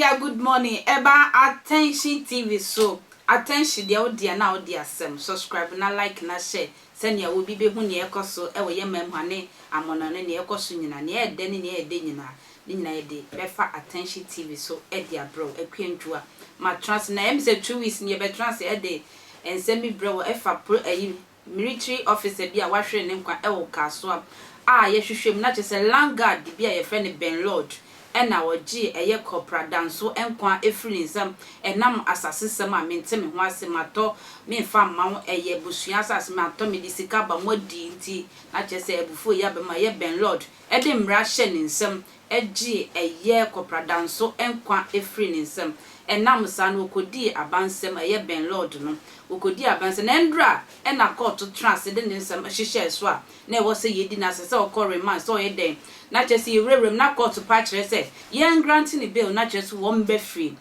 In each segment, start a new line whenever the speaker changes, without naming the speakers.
bia good morning ɛba Attention TV so Attention deɛ wo deɛ na wo de asɛm subscribe na like na share sɛnea obi bɛhu nea ɛkɔ so ɛwɔ yɛn man mu ha ne amɔnɔne nea ɛkɔ so nyinaa nea ɛyɛ dɛ ne nea ɛyɛ dɛ nyinaa ne nyinaa yɛde bɛfa Attention TV so ɛde abrɛ wo. Akua Ntwua matena ase na ɛyɛ me sɛ 2 weeks ni yɛbɛtena ase ɛde nsɛm bi brɛ wo ɛfa pro ɛyi military officer bi a wahwere ne nkwa ɛwɔ Kasoa a yɛhwehwɛ mu na kyerɛ sɛ land guard bi a yɛfrɛ no Ben Lord ɛna ɔgye ɛyɛ Corporal Danso nkwa efiri ne nsam ɛnam asase sɛm a mente me ho ase, matɔ memfa mma wo, ɛyɛ busua asase, matɔ mede sika ba mo adi nti na kyerɛ sɛ abufuo yi aba mu a ɛyɛ Ben Lord ɛde mmara hyɛ ne nsam ɛgye ɛyɛ Corporal Danso nkwa efiri ne nsam. Ɛnam saa no wɔkɔdii abansɛm. Ɛyɛ Ben Lord no wɔkɔdii abansɛm na ɛndra ɛna court tena ase de ne nsɛm hyehyɛɛ so a na ɛwɔ sɛ yɛdi n'ase sɛ ɔkɔ remand sɛ ɔyɛ dɛn na kyerɛ sɛ yɛwurawura mu na court pa kyerɛ sɛ yɛn grant ne bail na kyerɛ sɛ wɔn bɛ free.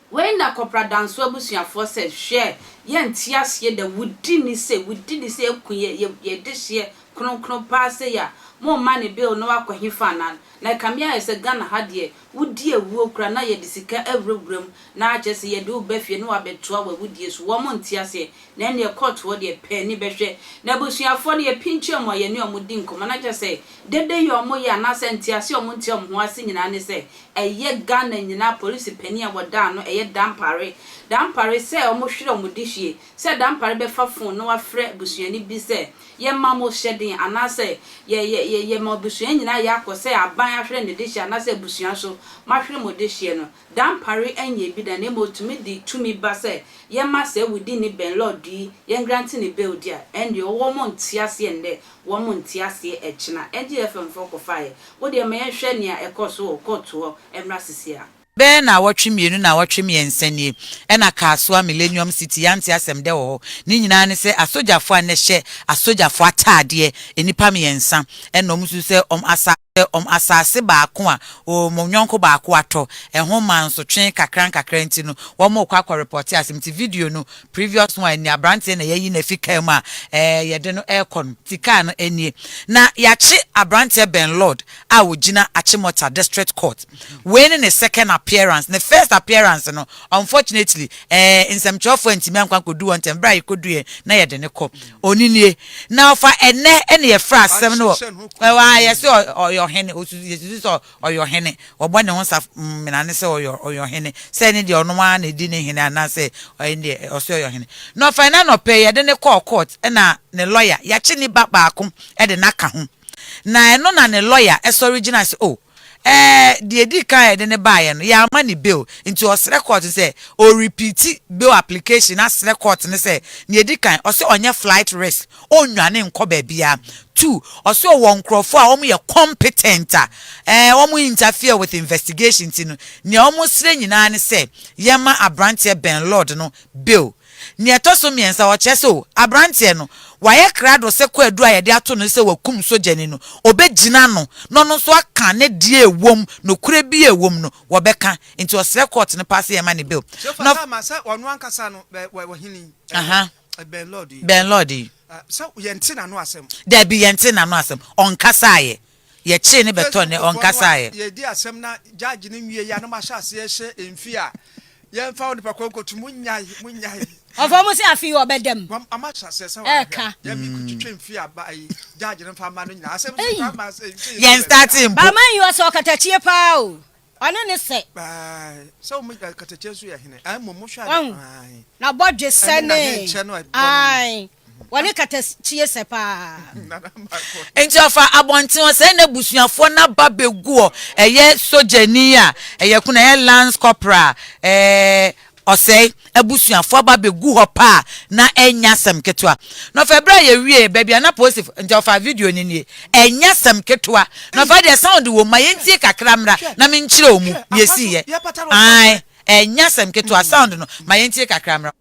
Wei na Corporal Danso abusuafoɔ sɛ hwɛ, yɛnte aseɛ da wudi ni sɛ wudi ni sɛ eku yɛ yɛ yɛde hyeɛ kronkron paa sɛ yɛ a mo mma ne bail na wakɔ hefa anan na kame ayɛ sɛ Ghana ha deɛ wodi awuo kora na yɛde sika awurawura mu na akyerɛ sɛ yɛde wo ba fie na wabɛtoa w'awudie so. Wɔn nte aseɛ na ɛneɛ court hɔ deɛ pɛɛ bɛhwɛ na abusuafoɔ no yɛpinkyɛn mu a yɛne ɔmo di nkɔmmɔ na kyerɛ sɛ dede yɛ ɔmo yɛ anaasɛ nte aseɛ ɔmo nte ɔmo ho ase nyinaa ne sɛ ɛyɛ Ghana nyinaa polisi panin a wɔda ano ɛyɛ Dampare. Dampare sɛ ɔmo hwere ɔmo di hwie sɛ Dampare bɛfa phone na wafrɛ busuani bi sɛ yɛma mo hyɛden anaasɛ yɛ yɛ yɛ yɛma abusua nyinaa yɛ akɔ sɛ aban ahwere ne de hyɛ anaasɛ abusua so mahwere mo de hyɛ no. Dampare nyɛ bi da na mmom otumi de tumi ba sɛ yɛma sɛ wodi ne Ben Lord yi yɛn grant ne bail di a ɛndeɛ wɔn nte aseɛ nnɛ, wɔn nte aseɛ ɛkyena. Ɛgye FM foɔ kɔfaeɛ wodeɛ ma yɛnhwɛ nea ɛkɔ so wɔ court hɔ mmra sisi a.
Bɛyɛ 2 na 3 na nie ɛna Kasoa Millennium City yɛante asɛm dɛ wɔ hɔ. Ne nyinaa ne sɛ asogyafoɔ a ne hyɛ asogyafoɔ ataadeɛ nnipa mmiɛnsa ɛna ɔmo nso sɛ ɔmo asa ɔmo asase baako a ɔmo nyɔnko baako atɔ ɛho ma nsotwe kakra nkakra nti no wɔn kɔ akɔ report asɛm. Nti video no previous one ni aberanteɛ na yɛyi n'afi kaa mu a yɛde no ɛrekɔ no ti kaa no nie na yɛakye aberanteɛ Ben Lord a ogyina Achimota District Court. Wei ne ne second appearance. Ne first appearance no, unfortunately, nsɛmtwerɛfoɔ ntumi ankɔ ankɔdu wɔn ntɛm. Bere a yɛkɔdu yɛ na yɛde ne kɔ oni nie na ɔfa ɛnɛ ɛna yɛfrɛ asɛm no wɔ ɛwɔ a yɛsɛ ɔyɛ ɔhene osu yɛsusu sɛ ɔyɛ ɔhene, ɔbɔ ne ho nsa mmena ne sɛ ɔyɛ ɔhene sɛ ne deɛ ɔno ara na edi ne hene anaasɛ ɔyɛ deɛ ɔsɛ ɔyɛ ɔhene. Na ɔfa ɛna nɔpɛ yɛde ne kɔɔ court ɛna ne lawyer yɛakye ne ba baako ɛde n'aka ho na ɛno na ne lawyer ɛsɔre gyina sɛ o deɛ di kan yɛde ne baayɛ no yɛama ne bail nti ɔsrɛ court sɛ ɔrepeat bail application. Asrɛ court ne sɛ nea edi kan ɔsɛ ɔnyɛ flight risk, ɔnnwane nkɔ baabiara. Two, ɔsɛ ɔwɔ nkurɔfoɔ a wɔn yɛ competent a wɔn interfere with investigation ti no nea wɔn srɛ nyinaa ne sɛ yɛma aberanteɛ Ben Lord no bail. Nea ɛtɔ so mmiɛnsa, ɔkyerɛ sɛ o aberanteɛ no wayɛ krado sɛ kwaadu a yɛde ato no sɛ wakum sogyani no obɛgyina no na ɔno nso aka ne deɛ ɛwom nokorɛ bi a ɛwom no wɔbɛka nti ɔsrɛ court no paase yɛma ne bail.
So fa sɛ ma sɛ ɔno ankasa no bɛ wɔ wɔhene
Aha.
Ben Lord yi.
Ben Lord yi.
Ah, sɛ yɛnte n'ano asɛm.
Dabi, yɛnte n'ano asɛm, ɔnkasaayɛ. Yɛkyee ne bɛtɔ ne ɔnkasaayɛ.
Yɛdi asɛm na judge no nwie yɛ anam ahyɛ aseɛ hyɛ mfi a yɛmfa wo nipa kɔ nkotu mu nyae mu nyae.
Ɔfɔ mo sɛ afei ɔbɛdam.
Wɔn ama ahyɛ aseɛ sɛ
Ɛɛka.
yɛmi kutwitwe mfi a ba ayi judge no mfa ma no nyinaa asɛm
Ei.
so ma sɛ mfi.
Yɛn start mpo.
Baama yi ɔsɛ ɔkatakyie paa o, ɔne ne sɛ.
Bae, sɛ wɔn katakyie nso yɛ hene ɛn mo mo hwɛ
Wahu.
ade ae.
Na bɔdwe sɛ
Ɛne
ne
n'ahenkyɛ no a ɛbɔ no no.
Ae, wɔne katakyie sɛ paa.
Nana Marco.
Nti ɔfa abɔnten hɔ sɛ n'abusuafoɔ n'aba bɛgu hɔ. Ɛyɛ sogyani a ɛyɛ kuna ɛyɛ lance corporal ɔsɛe abusuafoɔ aba bɛgu hɔ paa na ɛnya asɛm ketewa. Na ɔfa ɛberɛ a yɛwie baabi a na polisi nti ɔfa video no nie ɛnya asɛm ketewa. Na ɔfa deɛ sound wɔ mu ma yɛntie kakra mmra na menkyerɛ wɔ mu yɛsiiɛ. Ae, ɛnya asɛm ketewa. Sound no ma yɛntie kakra mmra.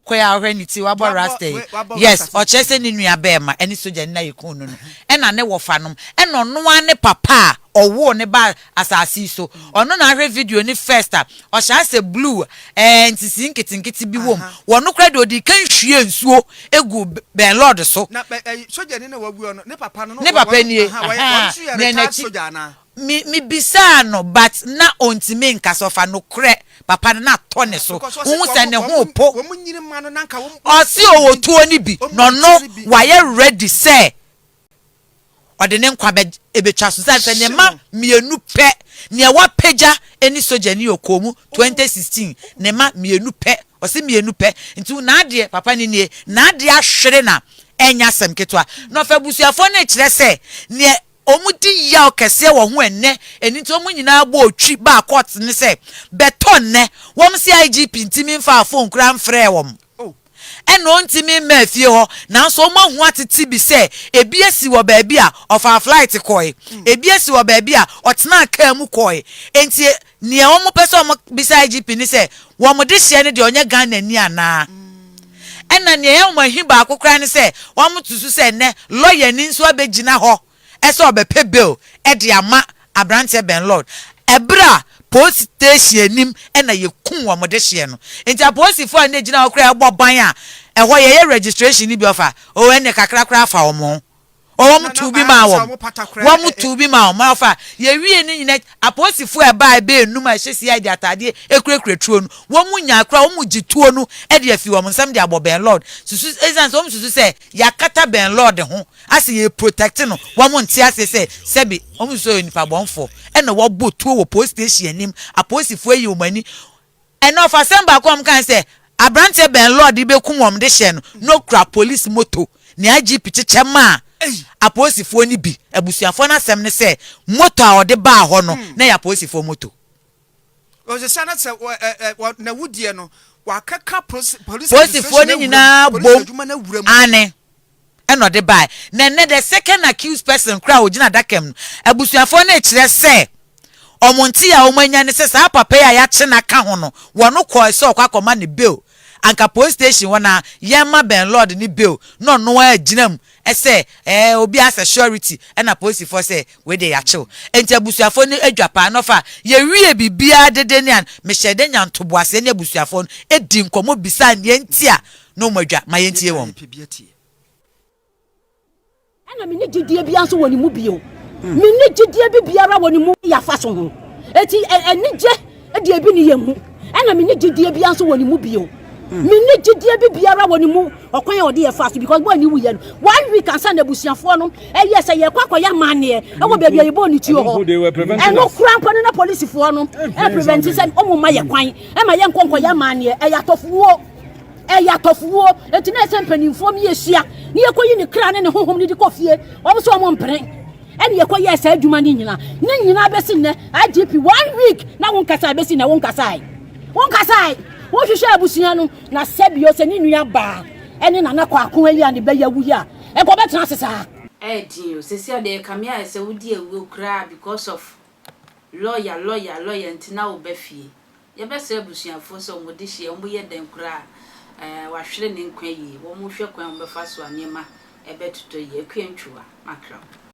Kɔɛ a ɔhwɛ ne ti wabɔ rasta yi yes ɔkyerɛ sɛ ne nua bɛɛma ɛne sogyani no a yɛkuu no no ɛna ne wɔfa nom ɛna ɔno ara ne papa a ɔwoo ne ba asase yi so ɔno na ahwɛ video no first a ɔhyɛ asɛ blue ɛɛ nsisii nketenkete bi wom wɔno koraa deɛ ɔdii kan hwie nsuo egu Ben Lord so
Na bɛ ɛyi sogyani na wawu ɔno ne papa no no
ne papa
wɔn
nie
aha wɔyɛ wɔn
ahaa
nso yɛ
nea
retired
n'akyi
sogya anaa.
Me me bisaa no but na ontumi nkasa ɔfa nokorɛ papa no na atɔ ne so
Because ɔse
wohu sɛ
wɔn
ne ho
wɔn
repo
wɔn nyini ma no na nka wɔn
ɔse
wɔn
ɔwɔ tuo no bi
wɔn
na
tuo
ɔno
no bi.
wayɛ ready sɛ ɔde ne nkwa bɛ ɛbɛtwa so sane sɛ ne
Hye
mma
no.
mmienu pɛ nea wapagya ɛne sogyani ɔkɔɔ mu 2016 ne mma mmienu pɛ ɔse mmienu pɛ nti n'adeɛ papa no nie n'adeɛ ahwere na ɛnyɛ asɛm ketewa na ɔfa abusuafoɔ no rekyerɛ sɛ nea Wɔdi yaw kɛseɛ wɔ ho ɛnnɛ, ɛno nti wɔn nyinaa bɔɔ twi baa court no sɛ bɛtɔ nnɛ. Wɔn se IGP ntumi mfaa phone koraa mfrɛɛ wɔn. Ɛna ɔntumi mmaa fie hɔ, nanso wɔn ahu atete bi sɛ ebi asi wɔ baabi a ɔfaa flight kɔe, ebi asi wɔ baabi a ɔtenaa car mu kɔe. Enti nea wɔn pɛ sɛ wɔn bisa IGP ne sɛ wɔn dehyeɛ no deɛ ɔnyɛ Ghanani anaa? Ɛna nea ɛyɛ wɔn ahi baako koraa ne sɛ wɔn susu sɛ nnɛ lɔyani nso abɛgyina hɔ sɛ ɔbɛpɛ bail de ama aberanteɛ Ben Lord ɛberɛ a polisi station anim na yɛkum wɔn dehyeɛ no. Nti apolisifoɔ a na ɛgyina hɔ koraa ɛbɔ ban a ɛhɔ yɛyɛ registration no bi ɔfa oh ɛnneɛ kakra koraa fa wɔn ho. Wɔn tuu bi maa wɔn. Wɔn tuu bi maa wɔn. Ɔfa yɛwie ne nyinaa apolisifoɔ a ɛbaa ɛbɛɛ num a ɛhyɛ CID ataadeɛ ekurakura tuo no wɔn mu nyaa koraa wɔn mu gye tuo no de afi wɔn nsam de abɔ Ben Lord susu ɛsiane sɛ wɔn susu sɛ yɛakata Ben Lord ho asɛ yɛ protect no wɔn nte aseɛ sɛ sɛbi wɔn susu ɔyɛ nipa bɔnfoɔ ɛna wɔbɔ tuo wɔ police station anim apolisifoɔ ayi wɔn ani Ɛna ɔfasɛm baako a wɔkae sɛ abranteɛ Ben Lord yi bɛkum wɔn de hyɛɛ no na ɔkura polisi moto nea IGP kyekyɛ maa apolisifoɔ no bi. Abusuafoɔ no asɛm ne sɛ moto a ɔde baa hɔ no na ɛyɛ apolisifoɔ moto.
Ɔsesa na sɛ n'awudie no wakeka polisi
Polisifoɔ no nyinaa bom aane. ɛna ɔde bae. Na ɛnnɛ the second accused person koraa a ɔgyina adaka mu no, abusuafoɔ no rekyerɛ sɛ wɔn nteɛ a wɔanya ne sɛ saa papa yi a yɛakye no aka ho no, wɔn kɔɔe sɛ ɔkɔ akɔma no bail. Anka police station hɔ no ara, yɛmma Ben Lord ne bail na ɔno ara gyina mu sɛ ɛɛ obi asɛ surety ɛna polisifoɔ sɛ wei deɛ yɛakye wo. Enti abusuafoɔ no adwa paa na ɔfa yɛwie biribiara dede ne an mehyɛɛ da nya ntoboaseɛ ne abusuafoɔ no di nkɔmmɔ bisaa nea nti a na wɔn adwa. Ma yɛntie wɔn.
Ɛna menni gyidie biara nso wɔ ne mu bio. Menni gyidie bi biara wɔ ne mu yɛ afa so ho. Eti anigye deɛ ebi ne yɛn mu. Ɛna menni gyidie biara nso wɔ ne mu bio. Menni gyidie bi biara wɔ ne mu ɔkwan a ɔde yɛ fa so because bɔɔ ne wuyɛ no one week ansa na abusuafoɔ no ɛyɛ sɛ yɛkɔ akɔyɛ amanneɛ ɛwɔ baabi a yɛbɔɔ ne tuo hɔ. Ɛno kora mpo no na polisifoɔ no ɛprevent sɛ ɔmo mma yɛ kwan ɛma yɛnkɔ nkɔyɛ amanneɛ ɛyɛ atɔfowuo. Ɛyɛ atɔfowuo, enti na ɛsɛ mpanimfoɔ mi yɛhyia ne yɛkɔyi ne kra ne ne honhom no de kɔ fie. Wɔn nso wɔn mpene. Ɛne yɛkɔyɛɛ saa adwuma no nyina. Ne nyinaa bɛsi nnɛ, IGP, one week na wo nkasae bɛsi nnɛ, wo nkasae. Wo nkasae. Wohwehwɛ abusua no, na sɛbio sɛ ne nua baa ɛne Nana Kwaako ayi a ne bɛyɛ awu yi a, ɛnka ɔbɛtena ase saa.
Ɛyɛ den o, sɛsi a deɛ ɛkame ayɛ sɛ wodi awuo koraa because of lawyer lawyer lawyer nti na woba fie. Yɛbɛsrɛ abusuafoɔ sɛ wɔn dehyeɛ wɔn yɛ dɛn koraa a ɛɛ wahwere ne nkwa yie, wɔn hwɛ kwan a wɔn bɛfa so a nneɛma ɛbɛtotɔ yie. Akua Ntwiwa, Mackerel.